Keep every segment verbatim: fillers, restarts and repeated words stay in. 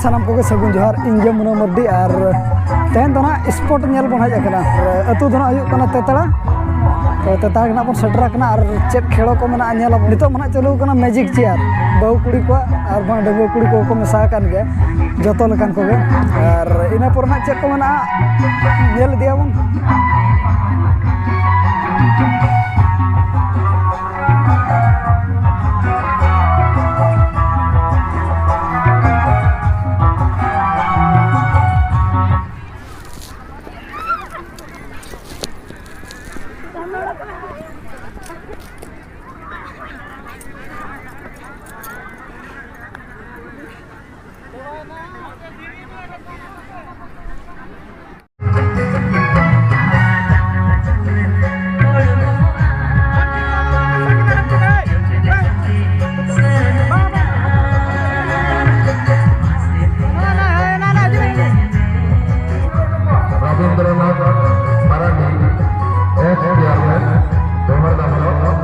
ᱥᱟᱱᱟᱢ ᱠᱚᱜᱮ ᱥᱟᱹᱜᱩᱱ ᱡᱚᱦᱟᱨ, ᱤᱧ ᱜᱮ ᱢᱩᱱᱟᱹ ᱢᱟᱹᱨᱰᱤ᱾ ᱟᱨ ᱛᱮᱦᱮᱧ ᱫᱚ ᱱᱟᱦᱟᱜ ᱥᱯᱚᱴ ᱧᱮᱞ ᱵᱚᱱ ᱦᱮᱡ ᱟᱠᱟᱱᱟ᱾ ᱟᱹᱛᱩ ᱫᱚ ᱱᱟᱦᱟᱜ ᱦᱩᱭᱩᱜ ᱠᱟᱱᱟ ᱛᱮᱛᱲᱟ᱾ ᱛᱚ ᱛᱮᱛᱲᱟ ᱜᱮ ᱱᱟᱦᱟᱜ ᱵᱚᱱ ᱥᱮᱴᱮᱨ ᱟᱠᱟᱱᱟ᱾ ᱟᱨ ᱪᱮᱫ ᱠᱷᱮᱞᱳ ᱠᱚ ᱢᱮᱱᱟᱜᱼᱟ ᱧᱮᱞ ᱟᱵᱚᱱ᱾ ᱱᱤᱛᱚᱜ ᱢᱟ ᱱᱟᱦᱟᱜ ᱪᱟᱹᱞᱩ ᱟᱠᱟᱱᱟ ᱢᱮᱡᱤᱠ ᱪᱮᱭᱟᱨ, ᱵᱟᱹᱦᱩ ᱠᱩᱲᱤ ᱠᱚᱣᱟᱜ ᱟᱨ ᱵᱟᱝ ᱰᱟᱺᱜᱩᱣᱟᱹ ᱠᱩᱲᱤ ᱠᱚᱠᱚ ᱢᱮᱥᱟ ᱟᱠᱟᱱ ᱜᱮᱭᱟ, ᱡᱚᱛᱚ ᱞᱮᱠᱟᱱ ᱠᱚᱜᱮ᱾ ᱟᱨ ᱤᱱᱟᱹ ᱯᱚᱨᱮ ᱱᱟᱦᱟᱜ ᱪᱮᱫ ᱠᱚ ᱢᱮᱱᱟᱜᱼᱟ ᱧᱮᱞ ᱤᱫᱤᱭᱟᱵᱚᱱ᱾ Rabindranath Marandi, ex chairman, Domardanga block.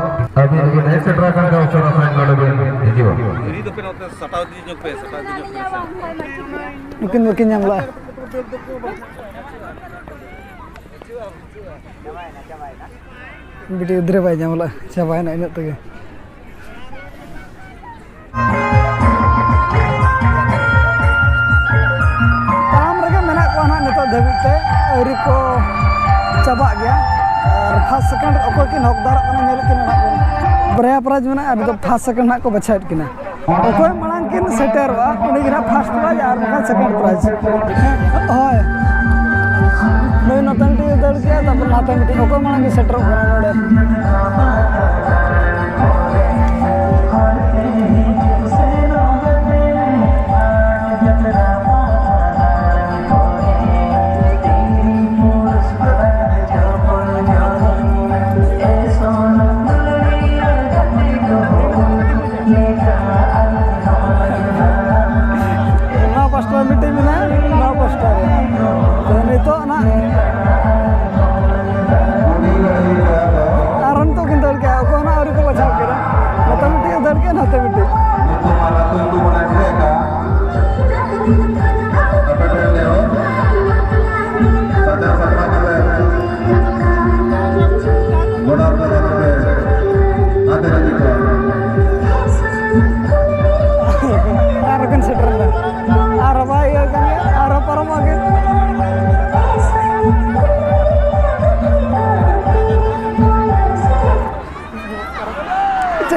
ᱟᱹᱵᱤᱱ ᱵᱤᱱ ᱦᱮᱡ ᱥᱮᱴᱮᱨ ᱟᱠᱟᱱ ᱠᱷᱟᱱ ᱩᱥᱟᱹᱨᱟ ᱥᱟᱺᱦᱤᱡ ᱱᱚᱰᱮ ᱵᱤᱱ ᱦᱤᱡᱩᱜᱼᱟ᱾ ᱱᱩᱠᱤᱱ ᱵᱟᱹᱠᱤᱱ ᱧᱟᱢ ᱞᱮᱫᱼᱟ᱾ ᱵᱤᱴᱤ ᱜᱤᱫᱽᱨᱟᱹ ᱵᱟᱭ ᱧᱟᱢ ᱞᱮᱫᱼᱟ, ᱪᱟᱵᱟᱭᱮᱱᱟ ᱤᱱᱟᱹᱜ ᱛᱮᱜᱮ᱾ ᱛᱟᱲᱟᱢ ᱨᱮᱜᱮ ᱢᱮᱱᱟᱜ ᱠᱚᱣᱟ ᱱᱟᱦᱟᱜ ᱱᱤᱛᱚᱜ ᱫᱷᱟᱹᱵᱤᱡ ᱛᱮ, ᱟᱹᱣᱨᱤ ᱠᱚ ᱪᱟᱵᱟᱜ ᱜᱮᱭᱟ᱾ ᱟᱨ ᱯᱷᱟᱥᱴ ᱥᱮᱠᱮᱱᱰ ᱚᱠᱚᱭ ᱠᱤᱱ ᱦᱚᱠᱫᱟᱨᱚᱜ ᱠᱟᱱᱟ ᱧᱮᱞ ᱠᱤᱱ ᱱᱟᱦᱟᱜ ᱵᱚᱱ᱾ ᱵᱟᱨᱭᱟ ᱯᱨᱟᱭᱤᱡᱽ ᱢᱮᱱᱟᱜᱼᱟ, ᱟᱨ ᱱᱤᱛᱚᱜ ᱯᱷᱟᱥᱴ ᱥᱮᱠᱮᱱᱰ ᱱᱟᱦᱟᱜ ᱠᱚ ᱵᱟᱪᱷᱟᱣᱮᱫ ᱠᱤᱱᱟ᱾ ᱚᱠᱚᱭ ᱢᱟᱲᱟᱝ ᱠᱤᱱ ᱥᱮᱴᱮᱨᱚᱜᱼᱟ, ᱩᱱᱤ ᱜᱮ ᱱᱟᱦᱟᱜ ᱯᱷᱟᱥᱴ ᱯᱨᱟᱭᱤᱡᱽ ᱟᱨ ᱵᱟᱝᱠᱷᱟᱱ ᱥᱮᱠᱮᱱᱰ ᱯᱨᱟᱭᱤᱡᱽ᱾ ᱦᱳᱭ, ᱱᱩᱭ ᱱᱚᱛᱮᱱ ᱴᱤᱡ ᱫᱟᱹᱲ ᱠᱮᱜᱼᱟ, ᱛᱟᱨᱯᱚᱨ ᱱᱟᱛᱮ ᱢᱤᱫᱴᱤᱡ ᱚᱠᱚᱭ ᱢᱟᱲᱟᱝ ᱜᱮ ᱥᱮᱴᱮᱨᱚᱜ ᱠᱟᱱᱟ ᱱᱚᱰᱮ᱾ ᱱᱚᱣᱟ ᱯᱟᱥᱴᱟ ᱨᱮ ᱢᱤᱫᱴᱤᱡ ᱢᱮᱱᱟᱜᱼᱟ, ᱱᱚᱣᱟ ᱯᱟᱥᱴᱟ ᱨᱮ᱾ ᱛᱚ, ᱱᱤᱛᱚᱜ ᱱᱟᱜ ᱟᱨ ᱱᱤᱛᱚᱜ ᱠᱤᱱ ᱫᱟᱹᱲ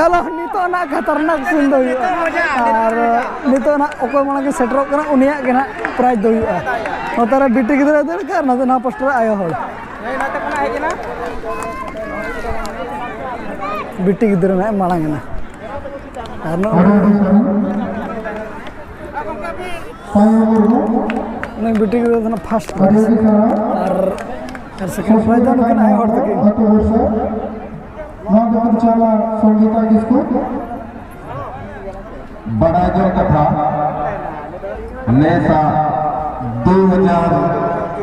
ᱱᱤᱛᱚᱜ ᱱᱟᱜ ᱠᱷᱟᱛᱟᱨᱱᱟᱠ ᱥᱤᱱ ᱫᱚ ᱦᱩᱭᱩᱜᱼᱟ᱾ ᱟᱨ ᱱᱤᱛᱚᱜ ᱱᱟᱜ ᱚᱠᱚᱭ ᱢᱟᱲᱟᱝ ᱮ ᱥᱮᱴᱮᱨᱚᱜ ᱠᱟᱱᱟ, ᱩᱱᱤᱭᱟᱜ ᱜᱮ ᱱᱟᱜ ᱯᱨᱟᱭᱤᱡᱽ ᱫᱚ ᱦᱩᱭᱩᱜᱼᱟ᱾ ᱱᱚᱛᱮ ᱨᱮ ᱵᱤᱴᱤ ᱜᱤᱫᱽᱨᱟᱹ ᱫᱟᱹᱲ ᱠᱟᱜᱼᱟ, ᱱᱚᱛᱮ ᱱᱚᱣᱟ ᱯᱳᱥᱴ ᱨᱮ ᱟᱭᱳ ᱦᱚᱲ᱾ ᱵᱤᱴᱤ ᱜᱤᱫᱽᱨᱟᱹ ᱱᱟᱜ ᱢᱟᱲᱟᱝ ᱮᱱᱟ᱾ ᱟᱨ ᱱᱚᱜᱼᱚᱭ ᱱᱩᱭ ᱵᱤᱴᱤ ᱜᱤᱫᱽᱨᱟᱹ ᱫᱚ ᱱᱟᱜ ᱯᱷᱟᱥᱴ ᱯᱨᱟᱭᱤᱡᱽ᱾ ᱟᱨ, ᱟᱨ ᱥᱮᱠᱮᱱᱰ ᱯᱨᱟᱭᱤᱡᱽ ᱫᱚ ᱱᱩᱠᱤᱱ ᱟᱭᱳ ᱦᱚᱲ ᱛᱟᱹᱠᱤᱱ᱾ ᱱᱚᱣᱟ ᱫᱚᱠᱚ ᱪᱟᱞᱟ ᱥᱚᱝᱜᱤᱛᱟ ᱠᱤᱥᱠᱩ᱾ ᱵᱟᱰᱟᱭ ᱡᱚᱝ ᱠᱟᱛᱷᱟ, ᱱᱮᱥᱟ ᱫᱩ ᱦᱟᱡᱟᱨ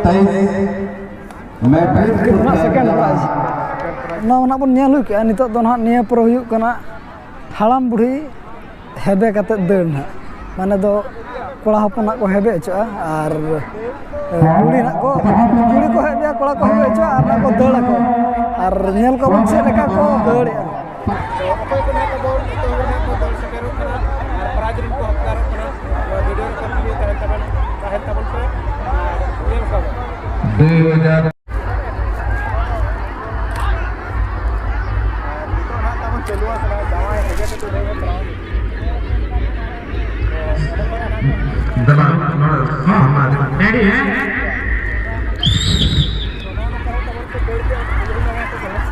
ᱛᱮᱭᱤᱥ ᱢᱮᱴᱨᱤᱠ ᱱᱤᱛᱚᱜ ᱫᱚ ᱱᱟᱜ ᱥᱮᱠᱮᱱᱰ ᱯᱨᱟᱭᱤᱡᱽ᱾ ᱱᱚᱣᱟ ᱱᱟᱜ ᱵᱚᱱ ᱧᱮᱞ ᱦᱩᱭ ᱠᱮᱜᱼᱟ᱾ ᱱᱤᱛᱚᱜ ᱫᱚ ᱱᱟᱦᱟᱜ ᱱᱤᱭᱟᱹ ᱯᱚᱨᱮ ᱦᱩᱭᱩᱜ ᱠᱟᱱᱟ ᱦᱟᱲᱟᱢ ᱵᱩᱲᱦᱤ ᱦᱮᱵᱮ ᱠᱟᱛᱮᱫ ᱫᱟᱹᱲ ᱱᱟᱦᱟᱜ᱾ ᱢᱟᱱᱮ ᱫᱚ ᱠᱚᱲᱟ ᱦᱚᱯᱚᱱ ᱱᱟᱜ ᱠᱚ ᱦᱮᱵᱮ ᱦᱚᱪᱚᱜᱼᱟ ᱟᱨ, ᱮ, ᱠᱩᱲᱤ ᱱᱟᱜ ᱠᱚ, ᱠᱩᱲᱤ ᱠᱚ ᱦᱮᱵᱮᱜᱼᱟ, ᱠᱚᱲᱟ ᱠᱚ ᱦᱮᱵᱮ ᱦᱚᱪᱚᱜᱼᱟ ᱟᱨ ᱱᱟᱜ ᱠᱚ ᱫᱟᱹᱲ ᱟᱠᱚ᱾ ᱟᱨ ᱧᱮᱞ ᱠᱚᱣᱟ ᱵᱚᱱ ᱪᱮᱫ ᱞᱮᱠᱟ ᱠᱚ ᱫᱟᱹᱲᱮᱜᱼᱟ᱾ ᱛᱚ, ᱚᱠᱚᱭ ᱠᱚ ᱢᱮᱱᱟᱜ ᱛᱟᱵᱚᱱ, ᱡᱚᱛᱚ ᱦᱚᱲ ᱱᱟᱜ ᱠᱚ ᱫᱟᱹᱲ ᱥᱮᱴᱮᱨᱚᱜ ᱠᱟᱱᱟ ᱟᱨ ᱯᱨᱟᱭᱤᱡᱽ ᱨᱮᱱ ᱠᱚ ᱦᱚᱠᱫᱟᱨᱚᱜ ᱠᱟᱱᱟ᱾ ᱱᱚᱣᱟ ᱵᱷᱤᱰᱤᱭᱳ ᱨᱮ ᱠᱚᱱᱴᱤᱱᱤᱭᱩ ᱛᱟᱦᱮᱱ ᱛᱟᱵᱚᱱ, ᱛᱟᱦᱮᱱ ᱛᱟᱵᱚᱱ ᱯᱮ ᱟᱨ ᱧᱮᱞ ᱠᱚᱣᱟ ᱵᱚᱱ᱾ ᱟᱨ ᱱᱤᱛᱚᱜ ᱱᱟᱦᱟᱜ ᱛᱟᱵᱚᱱ ᱪᱟᱹᱞᱩ ᱟᱠᱟᱱᱟ ᱡᱟᱶᱟᱭ ᱦᱮᱡ ᱠᱟᱛᱮ ᱫᱚ ᱫᱟᱹᱲ ᱦᱮᱯᱨᱟᱣ᱾ ᱫᱮᱞᱟ, ᱱᱚᱰᱮ, ᱦᱚᱸ, ᱦᱚᱸ, ᱨᱮᱰᱤ, ᱦᱮᱸ?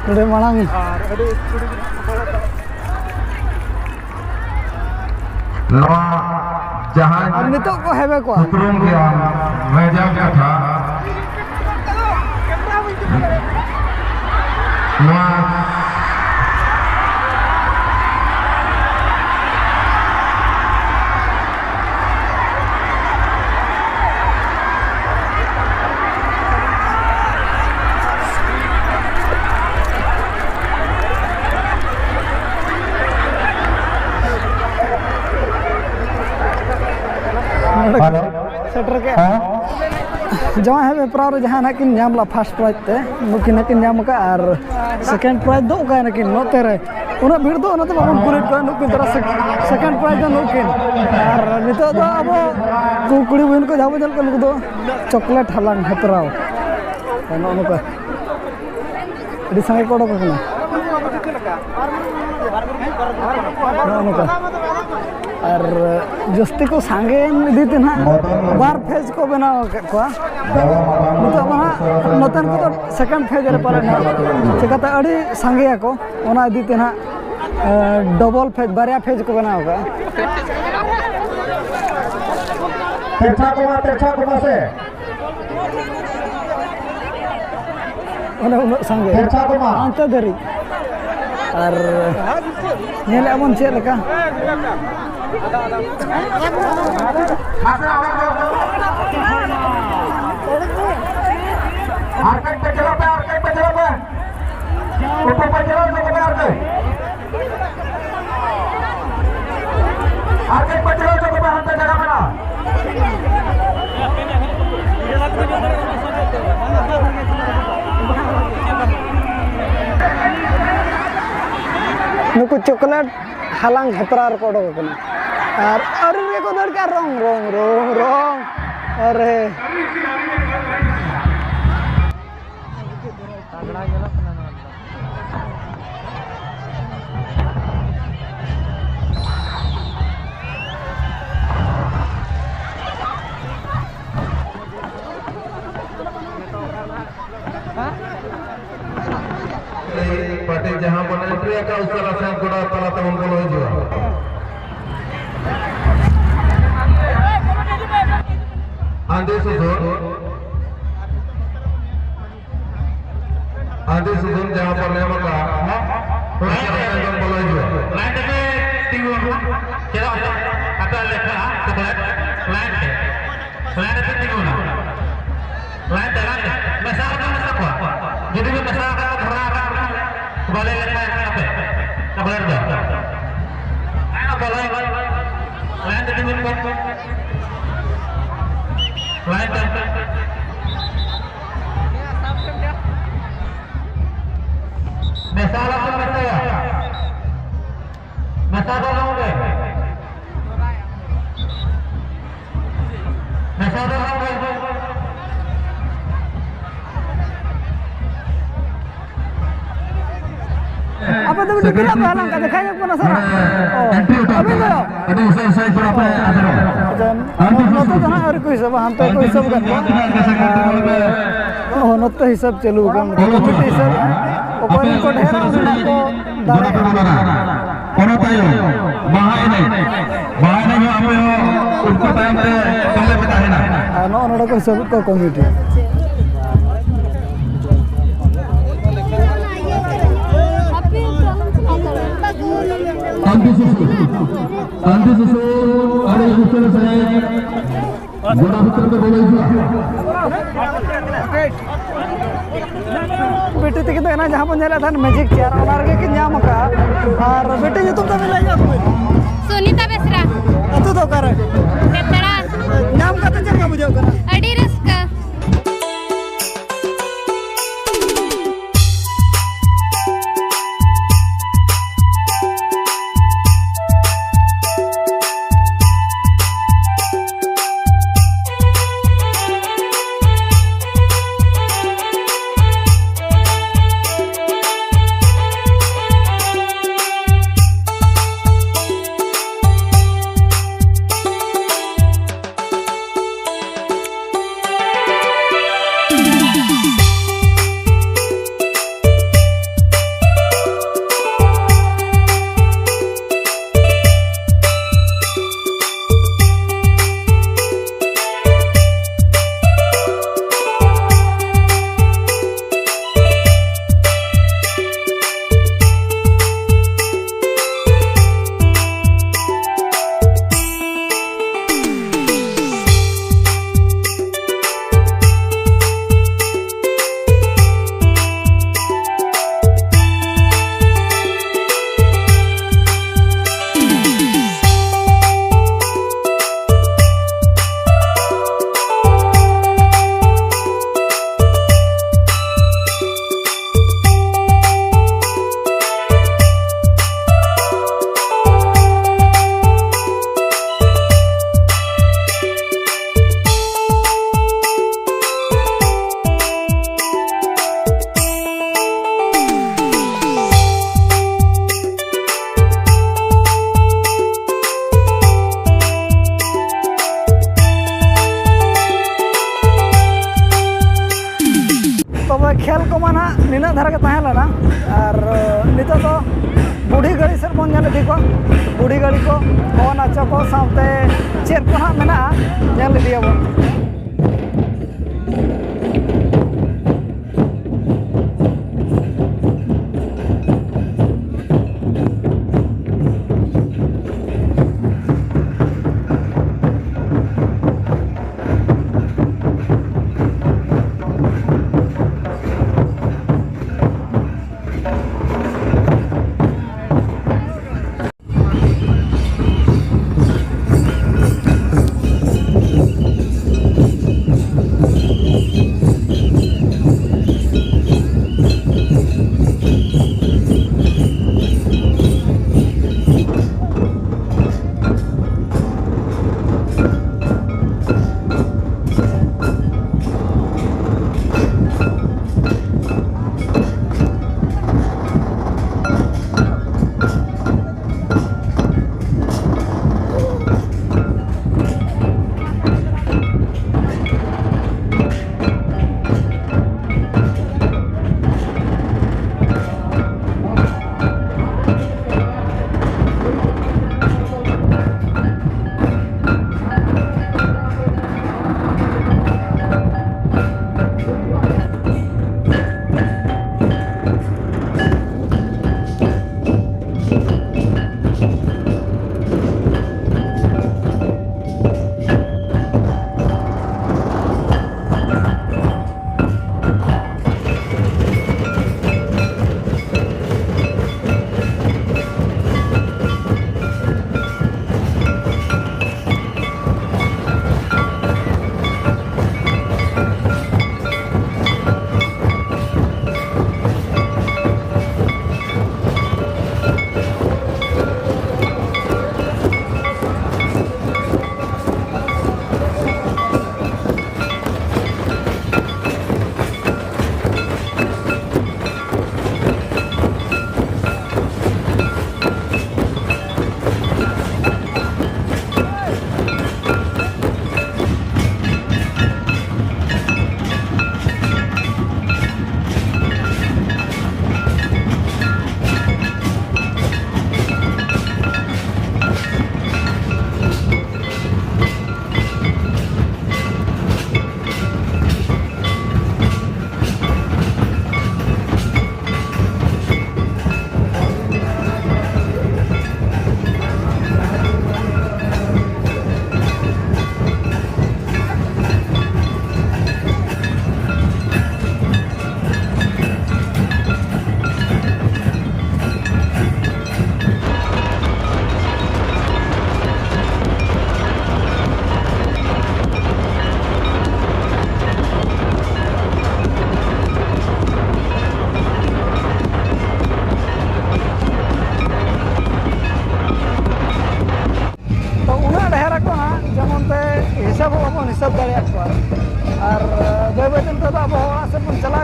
ᱱᱚᱰᱮ ᱢᱟᱲᱟᱝ᱾ ᱟᱨ ᱟᱹᱰᱤ ᱥᱯᱤᱰ ᱜᱮ ᱱᱟᱦᱟᱜ ᱠᱚ ᱫᱟᱹᱲ ᱮᱫᱟ᱾ ᱱᱚᱣᱟ ᱡᱟᱦᱟᱸ ᱟᱨ ᱱᱤᱛᱚᱜ ᱠᱚ ᱦᱮᱵᱮ ᱠᱚᱣᱟ᱾ ᱩᱯᱨᱩᱢ ᱜᱮᱭᱟᱢ, ᱢᱮᱡᱟᱢ ᱠᱟᱛᱷᱟ᱾ ᱱᱚᱣᱟ ᱱᱚᱰᱮ ᱦᱮᱞᱳ᱾ ᱥᱮᱴᱮᱨ ᱠᱮᱜᱼᱟ᱾ ᱦᱮᱸ? ᱡᱟᱶᱟᱭ ᱦᱮᱵᱮ ᱦᱮᱯᱨᱟᱣ ᱨᱮ ᱡᱟᱦᱟᱸ ᱱᱟᱜ ᱠᱤᱱ ᱧᱟᱢ ᱞᱮᱫ ᱯᱷᱟᱥᱴ ᱯᱨᱟᱭᱤᱡᱽ ᱛᱮ, ᱱᱩᱠᱤᱱ ᱦᱟᱸᱜ ᱠᱤᱱ ᱧᱟᱢ ᱟᱠᱟᱫᱼᱟ᱾ ᱟᱨ ᱥᱮᱠᱮᱱᱰ ᱯᱨᱟᱭᱤᱡᱽ ᱫᱚ ᱚᱠᱟᱭ ᱱᱟᱹᱠᱤᱱ ᱱᱚᱛᱮ ᱨᱮ? ᱩᱱᱟᱹᱜ ᱵᱷᱤᱲ ᱫᱚ ᱚᱱᱟᱛᱮ ᱵᱟᱵᱚᱱ ᱠᱩᱞᱤᱭᱮᱫ ᱠᱚᱣᱟ, ᱱᱩᱠᱤᱱ ᱛᱟᱨᱟ ᱥᱮᱠ-, ᱥᱮᱠᱮᱱᱰ ᱯᱨᱟᱭᱤᱡᱽ ᱫᱚ ᱱᱩᱠᱤᱱ᱾ ᱟᱨ ᱱᱤᱛᱚᱜ ᱫᱚ ᱟᱵᱚ ᱠᱩ-, ᱠᱩᱲᱤ ᱵᱚᱭᱦᱤᱱ ᱠᱚ ᱡᱟᱦᱟᱸ ᱵᱚᱱ ᱧᱮᱞ ᱠᱚᱣᱟ, ᱱᱩᱠᱩ ᱫᱚ ᱪᱚᱠᱞᱮᱴ ᱦᱟᱞᱟᱝ ᱦᱮᱯᱨᱟᱣ᱾ ᱱᱚᱜᱼᱚ ᱱᱚᱝᱠᱟ ᱟᱹᱰᱤ ᱥᱟᱸᱜᱮ ᱠᱚ ᱚᱰᱚᱠ ᱟᱠᱟᱱᱟ᱾ ᱱᱚᱜᱼᱚ ᱱᱚᱝᱠᱟ᱾ ᱟᱨ ᱡᱟᱹᱥᱛᱤ ᱠᱚ ᱥᱟᱸᱜᱮᱭᱮᱱ ᱤᱫᱤ ᱛᱮ ᱱᱟᱦᱟᱜ ᱵᱟᱨ ᱯᱷᱮᱡᱽ ᱠᱚ ᱵᱮᱱᱟᱣ ᱟᱠᱟᱫ ᱠᱚᱣᱟ᱾ ᱱᱤᱛᱚᱜ ᱢᱟ ᱱᱟᱦᱟᱜ ᱱᱚᱛᱮᱱ ᱠᱚᱫᱚ ᱥᱮᱠᱮᱱᱰ ᱯᱷᱮᱡᱽ ᱨᱮ ᱯᱟᱞᱮ ᱱᱟᱦᱟᱜ, ᱪᱤᱠᱟᱹᱛᱮ ᱟᱹᱰᱤ ᱥᱟᱸᱜᱮᱭᱟᱠᱚ, ᱚᱱᱟ ᱤᱫᱤ ᱛᱮ ᱱᱟᱦᱟᱜ ᱰᱚᱵᱚᱞ ᱯᱷᱮᱡᱽ, ᱵᱟᱨᱭᱟ ᱯᱷᱮᱡᱽ ᱠᱚ ᱵᱮᱱᱟᱣ ᱟᱠᱟᱫᱼᱟ᱾ ᱛᱮᱨᱪᱷᱟ ᱠᱚᱢᱟ, ᱛᱮᱨᱪᱷᱟ ᱠᱚᱢᱟ ᱥᱮ᱾ ᱚᱱᱮ ᱩᱱᱟᱹᱜ ᱥᱟᱸᱜᱮ᱾ ᱯᱮᱲᱪᱟ ᱠᱚᱢᱟ᱾ ᱦᱟᱱᱛᱮ ᱫᱷᱟᱹᱨᱤᱡ᱾ ᱟᱨ ᱧᱮᱞᱮᱫᱼᱟ ᱵᱚᱱ ᱪᱮᱫ ᱞᱮᱠᱟ᱾ ᱟᱨ ᱠᱟᱹᱡ ᱯᱮ ᱪᱟᱞᱟᱜ ᱯᱮ, ᱟᱨ ᱠᱟᱹᱡ ᱯᱮ ᱪᱟᱞᱟᱜ ᱯᱮ᱾ ᱩᱱᱠᱩ ᱯᱮ ᱪᱟᱞᱟᱣ ᱦᱚᱪᱚ ᱠᱚᱯᱮ ᱟᱨ ᱠᱟᱹᱡ᱾ ᱟᱨ ᱠᱟᱹᱡ ᱯᱟᱹᱪᱷᱞᱟᱹ ᱦᱚᱪᱚ ᱠᱚᱯᱮ, ᱦᱟᱱᱛᱮ ᱡᱟᱭᱜᱟ ᱢᱮᱱᱟᱜᱼᱟ᱾ ᱱᱩᱠᱩ ᱪᱚᱠᱞᱮᱴ ᱦᱟᱞᱟᱝ ᱦᱮᱯᱨᱟᱣ ᱨᱮᱠᱚ ᱚᱰᱚᱠ ᱟᱠᱟᱱᱟ᱾ ᱟᱨ ᱟᱹᱣᱨᱤ ᱨᱮᱜᱮ ᱠᱚ ᱫᱟᱹᱲ ᱠᱮᱜᱼᱟ, ᱨᱚᱝ, ᱨᱚᱝ, ᱨᱚᱝ, ᱨᱚᱝ᱾ ᱟᱨᱮ᱾ ᱛᱟᱜᱽᱲᱟ ᱧᱮᱞᱚᱜ ᱠᱟᱱᱟ ᱱᱚᱣᱟ ᱫᱚ᱾ ᱯᱟᱴᱤ ᱡᱟᱦᱟᱸ ᱵᱚᱱ entry ᱟᱠᱟᱫ, ᱩᱥᱟᱹᱨᱟ ᱥᱮ ᱜᱚᱰᱟ ᱛᱟᱞᱟ ᱛᱮᱵᱚᱱ ᱵᱚᱞᱚ ᱦᱤᱡᱩᱜᱼᱟ᱾ ᱟᱸᱫᱮ ᱥᱩᱥᱩᱨ᱾ ᱟᱹᱰᱤ ᱥᱩᱫᱩᱢ ᱡᱟᱦᱟᱸ ᱵᱚᱱ ᱮᱢ ᱟᱠᱟᱫ, ᱚᱱᱟ ᱞᱟᱭᱤᱱ ᱨᱮ ᱛᱟᱭᱚᱢ ᱵᱚᱞᱚ ᱦᱤᱡᱩᱜᱼᱟ᱾ ᱞᱟᱭᱤᱱ ᱨᱮᱜᱮ ᱛᱤᱸᱜᱩ ᱟᱠᱟᱱᱟ᱾ ᱪᱮᱫᱟᱜ ᱥᱮ ᱟᱯᱮ ᱞᱮᱠᱷᱟ ᱪᱚᱠᱞᱮᱴ ᱞᱟᱭᱤᱱ ᱨᱮ, ᱞᱟᱭᱤᱱ ᱨᱮ ᱛᱤᱸᱜᱩᱱᱟ᱾ ᱞᱟᱭᱤᱱ ᱛᱮ, ᱞᱟᱭᱤᱱ ᱛᱮ᱾ ᱢᱮᱥᱟ ᱟᱞᱚᱯᱮ ᱢᱮᱥᱟ ᱠᱚᱣᱟ᱾ ᱡᱩᱫᱤ ᱯᱮ ᱢᱮᱥᱟ ᱟᱠᱟᱫ ᱫᱷᱚᱨᱟ ᱟᱠᱟᱫ ᱵᱚᱱᱟ, ᱵᱟᱞᱮ ᱞᱮᱠᱷᱟᱭᱟ ᱟᱯᱮ ᱪᱚᱠᱞᱮᱴ ᱫᱚ᱾ ᱞᱟᱭᱤᱱ ᱨᱮ ᱛᱤᱸᱜᱩᱱ ᱯᱮ᱾ ᱞᱟᱭᱤᱱ ᱛᱮ᱾ ᱢᱮᱥᱟ ᱟᱞᱚᱯᱮ ᱢᱮᱥᱟᱭᱟ᱾ ᱢᱮᱥᱟ ᱫᱚ ᱟᱞᱚᱯᱮ᱾ ᱢᱮᱥᱟ ᱫᱚ ᱟᱞᱚᱯᱮ᱾ ᱟᱯᱮ ᱫᱚ ᱵᱤᱱ ᱴᱤᱯᱤᱱ ᱟᱯᱮ ᱦᱟᱞᱟᱝ ᱠᱟᱛᱮ ᱠᱷᱟᱡ ᱧᱚᱜ ᱠᱟᱱᱟ ᱥᱮ ᱵᱟᱝ? ᱚ, ᱟᱹᱵᱤᱱ ᱫᱚ? ᱟᱪᱪᱷᱟ, ᱱᱚᱛᱮ ᱫᱚ ᱦᱟᱸᱜ ᱟᱹᱣᱨᱤ ᱠᱚ ᱦᱤᱥᱟᱹᱵᱟ, ᱦᱟᱱᱛᱮ ᱠᱚ ᱦᱤᱥᱟᱹᱵ ᱠᱟᱜ ᱠᱚᱣᱟ᱾ ᱟᱨ ᱦᱚᱸ ᱱᱚᱛᱮ ᱦᱤᱥᱟᱹᱵ ᱪᱟᱹᱞᱩ ᱟᱠᱟᱱ, ᱠᱚᱢᱤᱴᱤ ᱦᱤᱥᱟᱹᱵ, ᱚᱠᱚᱭ ᱨᱮᱱ ᱠᱚ ᱰᱷᱮᱨᱟ, ᱩᱱᱤ ᱱᱟᱜ ᱠᱚ ᱫᱟᱲᱮᱭᱟᱜᱼᱟ᱾ ᱚᱱᱟ ᱛᱟᱭᱚᱢ ᱵᱟᱦᱟ ᱮᱱᱮᱡ, ᱵᱟᱦᱟ ᱮᱱᱮᱡ ᱦᱚᱸ ᱟᱯᱮ ᱦᱚᱸ ᱩᱱᱠᱩ ᱛᱟᱭᱚᱢ ᱛᱮ ᱛᱚᱸᱜᱮ ᱯᱮ ᱛᱟᱦᱮᱱᱟ᱾ ᱟᱨ ᱱᱚᱜᱼᱚ ᱱᱚᱰᱮ ᱠᱚ ᱦᱤᱥᱟᱹᱵᱮᱫ ᱠᱚᱣᱟ ᱠᱚᱢᱤᱴᱤ᱾ ᱛᱟᱱᱛᱤ ᱥᱩᱥᱩ, ᱛᱟᱱᱛᱤ ᱥᱩᱥᱩ, ᱟᱹᱰᱤ ᱩᱥᱟᱹᱨᱟ ᱥᱟᱺᱦᱤᱡ ᱜᱚᱰᱟ ᱵᱷᱤᱛᱤᱨ ᱛᱮ ᱵᱚᱞᱚ ᱦᱤᱡᱩᱜᱼᱟ᱾ ᱵᱤᱴᱤ ᱛᱟᱹᱠᱤᱱ ᱫᱚ ᱮᱱᱟᱝ ᱡᱟᱦᱟᱸ ᱵᱚᱱ ᱧᱮᱞᱮᱫ ᱛᱟᱦᱮᱸᱫ ᱢᱮᱡᱤᱠ ᱪᱮᱭᱟᱨ, ᱚᱱᱟ ᱨᱮᱜᱮ ᱠᱤᱱ ᱧᱟᱢ ᱟᱠᱟᱫᱼᱟ᱾ ᱟᱨ ᱵᱤᱴᱤ, ᱧᱩᱛᱩᱢ ᱛᱟᱵᱤᱱ ᱞᱟᱹᱭ ᱧᱚᱜ ᱵᱤᱱ᱾ ᱥᱩᱱᱤᱛᱟ ᱵᱮᱥᱨᱟ᱾ ᱟᱹᱛᱩ ᱫᱚ ᱚᱠᱟᱨᱮ? ᱯᱮᱛᱲᱟ᱾ ᱧᱟᱢ ᱠᱟᱛᱮ ᱪᱮᱫ ᱞᱮᱠᱟ ᱵᱩᱡᱷᱟᱹᱜ ᱠᱟᱱᱟ? ᱟᱹᱰᱤ ᱨᱟᱹᱥᱠᱟᱹ᱾ ᱠᱷᱮᱞ ᱠᱚᱢᱟ ᱱᱟᱦᱟᱜ ᱱᱤᱱᱟᱹᱜ ᱫᱷᱟᱨᱟ ᱜᱮ ᱛᱟᱦᱮᱸ ᱞᱮᱱᱟ, ᱟᱨ ᱱᱤᱛᱚᱜ ᱫᱚ ᱵᱩᱰᱷᱤ ᱜᱟᱹᱲᱤ ᱥᱮᱫ ᱵᱚᱱ ᱧᱮᱞ ᱤᱫᱤ ᱠᱚᱣᱟ᱾ ᱵᱩᱰᱷᱤ ᱜᱟᱹᱲᱤ ᱠᱚ, ᱦᱚᱸ ᱱᱟᱪᱚ ᱠᱚ ᱥᱟᱶᱛᱮ ᱪᱮᱫ ᱠᱚ ᱱᱟᱦᱟᱜ ᱢᱮᱱᱟᱜᱼᱟ, ᱧᱮᱞ ᱤᱫᱤᱭᱟᱵᱚᱱ᱾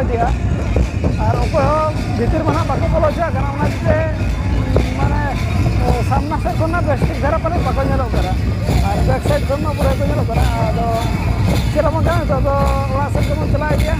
ᱤᱫᱤᱜᱼᱟ᱾ ᱟᱨ ᱚᱠᱚᱭ ᱦᱚᱸ ᱵᱷᱤᱛᱤᱨ ᱢᱟ ᱱᱟᱦᱟᱜ ᱵᱟᱠᱚ ᱵᱚᱞᱚ ᱦᱚᱪᱚᱣᱟᱜ ᱠᱟᱱᱟ, ᱚᱱᱟ ᱤᱫᱤᱛᱮ ᱢᱟᱱᱮ ᱥᱟᱢᱱᱟ ᱥᱮᱫ ᱠᱷᱚᱱ ᱢᱟ ᱵᱮᱥ ᱴᱷᱤᱠ ᱫᱷᱟᱨᱟ ᱯᱟᱞᱮ ᱵᱟᱠᱚ ᱧᱮᱞᱚᱜ ᱠᱟᱱᱟ, ᱟᱨ ᱵᱮᱠ ᱥᱟᱭᱤᱰ ᱠᱷᱚᱱ ᱢᱟ ᱯᱩᱨᱟᱹ ᱠᱚ ᱧᱮᱞᱚᱜ ᱠᱟᱱᱟ᱾ ᱟᱫᱚ ᱪᱮᱫ ᱦᱚᱸ ᱵᱟᱝ ᱠᱟᱱᱟ, ᱱᱤᱛᱚᱜ ᱫᱚ ᱚᱲᱟᱜ ᱥᱮᱫ ᱜᱮᱵᱚᱱ ᱪᱟᱞᱟᱣ ᱤᱫᱤᱜᱼᱟ᱾